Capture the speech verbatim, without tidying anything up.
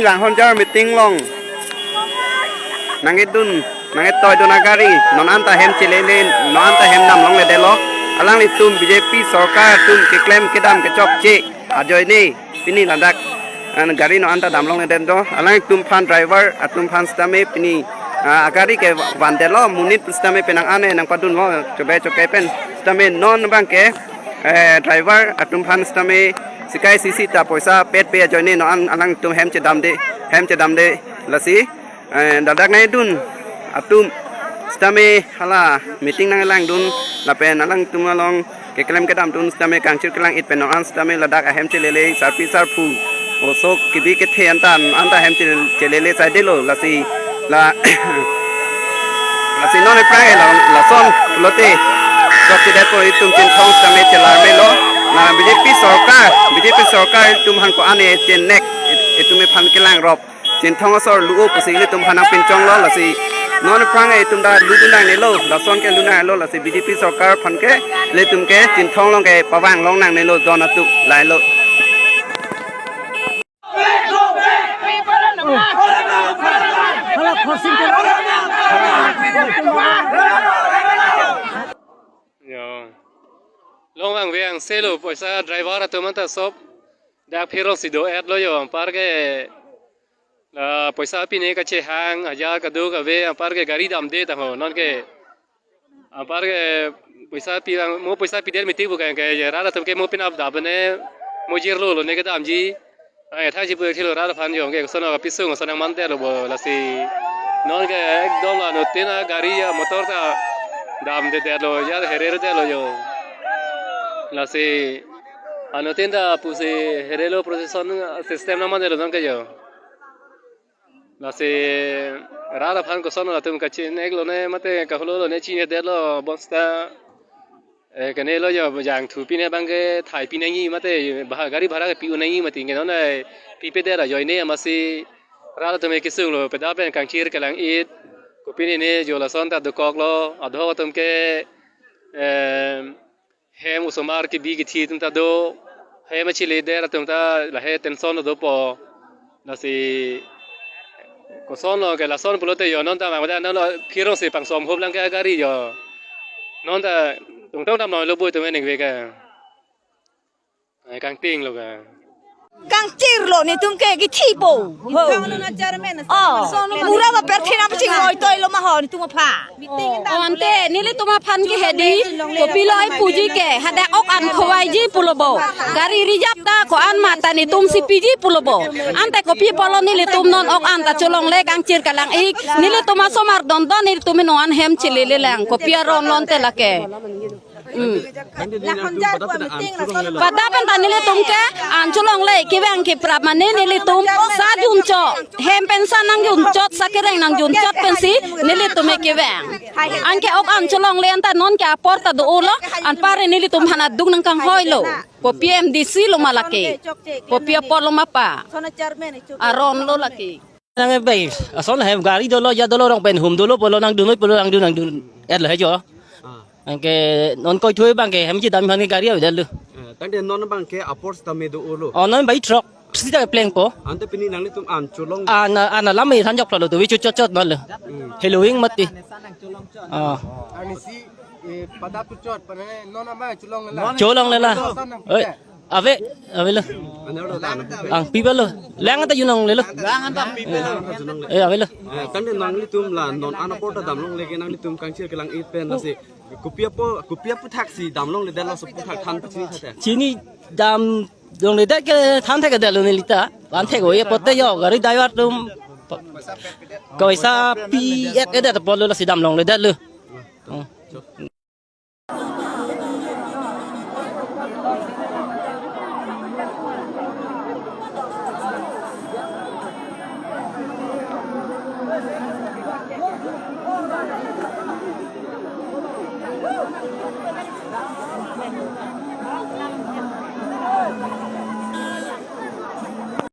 Langhonjar meeting along nangkedun, nangketoidun agari, non anta hem chelele, non anta hem dam longledetlo. Alanglitum B J P sorkar atum keklem kedam kechokche ajoine pini ladak, ah, gari non anta dam longledetlo. Alanglitum aphan, driver atum aphan sitame pini, ah, agari ke vandetlo, monit sitame penang an-e nangpadunlo, chobe choke pen sitame non abangke, eh, driver atum aphan sitame sikai sisi ta poisa petpe ajoine non an alangtum hem chedamde, hem chedamde, lasi, eh, ladak nangkedun atum sitame hala meeting nanglangdun lapen alangtum along keklem kedamdun sitame kangchir kelang-it pen non an sitame ladak ahem chelele, sarpi sarpo, oso kebi kethe anta, anta hem chel-, chelele saidelo, lasi la lasi non aphrang la, lason pulote chokchedetpo, itum Chinthong sitame chelar melo. Na B J P sorkar, B J P sorkar itum aphan ko-an-e chenek, it-, itum aphan kelangrop, Chinthong asor lu-o pusi ilitum aphan nangpinchonglo, lasi non aphrang itum ta ludun nangnelo, lason ke ludun nangnelo, lasi B J P sorkar aphan ke ilitum ke Chinthong along ke pavang long nangnelo, don atum lailo. Yo. Long vangve angselo, poisa driver atum anta sop dak phirong si do-etlo yo, anpar ke la poisa pine kachehang, hajar kadokave, anpar ke gari damde tangho, non ke. Anpar ke poisa pi vang, mo poisa pidet meeting pu ke, ke rat atum ke mo penap dapne, mo jirlo lone kedamji. Ai, thangji pu thilo rat aphan jong ke, koson kapisung, koson nangmandetlo bo, lasi. Non ke ekdom la anuttin agari amotor ta damdedetlo, ya heredetlo yo. Lasi, anuttin ta pusi herelo, procession system nangmandetlo non ke yo. Lasi rat aphan koson latum kachinek lone mate kaholo lone chinedetlo bonta, eh, kenelo yo, jangthu pine abangke thai pinangji mate bha-, gari bhara ke pi-un nangji mati, ke non ai pipedet ajoine amatsi rat atum ke kesunglo, peda pen kangchir kelang-it, kopine ne jo lason ta dokoklo, adhok atum ke, eh, hem osomar kebi kethe atum ta do, hem acheledet atum ta lahei tension dopo. Lasi kosonlo ke, lason pulote yo, non ta mangda non lo phirong si pangsom hop lang ke agari yo. Non ta tungtong dam noi lo bui tum eneng ve ke. Ai, kangting lo ke. Kangchirlo netum ke kethe po. Ho. Oh, mura ba perthina paching noi toilo ma ho netum apha. Oh, ante nelitum aphan ke hedi, kopilo ai puji ke, hadak ok an khovaiji pulo bo. Gari reserve ta ko-an ma ta netum si piji pulo bo. Ante kopi apotlo nelitum non ok an ta cholongle kangchir kelang-ik, nelitum asomar dondon nelitum non an hem chelele lang, kopi aron lo ante lake. Hmm. Pada pen ta nelitum ke an cholongle, kevang keprap mane nelitum sa junchot, hem pen sa nangjunchot, sa kereng nangjunchot pensi nelitum ke kevang. Anke ok an cholongle anta non ke apor ta do-olo, anpar nelitum aphan aduk nangkanghoilo. Kopi M D C lo ma lake. Kopi apotlo ma pa. Aron lo lake. Nang bai, ason hem gari dolo, ya dolo, rong pen hum dolo, pulo nangdun noi, pulo nangdun, nangdun-etlo he jo. Ah. Anke non koithui abangke hem chedam aphan ke gari avedetlo. Eh, tangte non abangke apor sitame do-olo. Oh, non bai truck sita plengpo. Ante pini nanglitum an cholong. Ana, ana lam me thanjoklo tu, vi chuchot chot non lo. Hmm. Heloing mati. Ah. Arnisi, eh, pada puchot, pada non ama cholonglela. Cholonglela. Oi, ave, avelo. Ang pipalo. Lang ta junonglelo. Lang ta pipalo. Eh, avelo. Eh, tangte nanglitum la non an apor ta damlongle ke, nanglitum kangchir kelang-it pen lasi. Kopi apo, kopi aphuthak si damlongledetlo, laso aphuthak than pachini thate. Chini damlongledet ke than thekdetlo neli ta. Than thek-o-e pote yo, gari driver atum pa-, poisa pi-et-edet apotlo lasi damlongledetlo. Oh.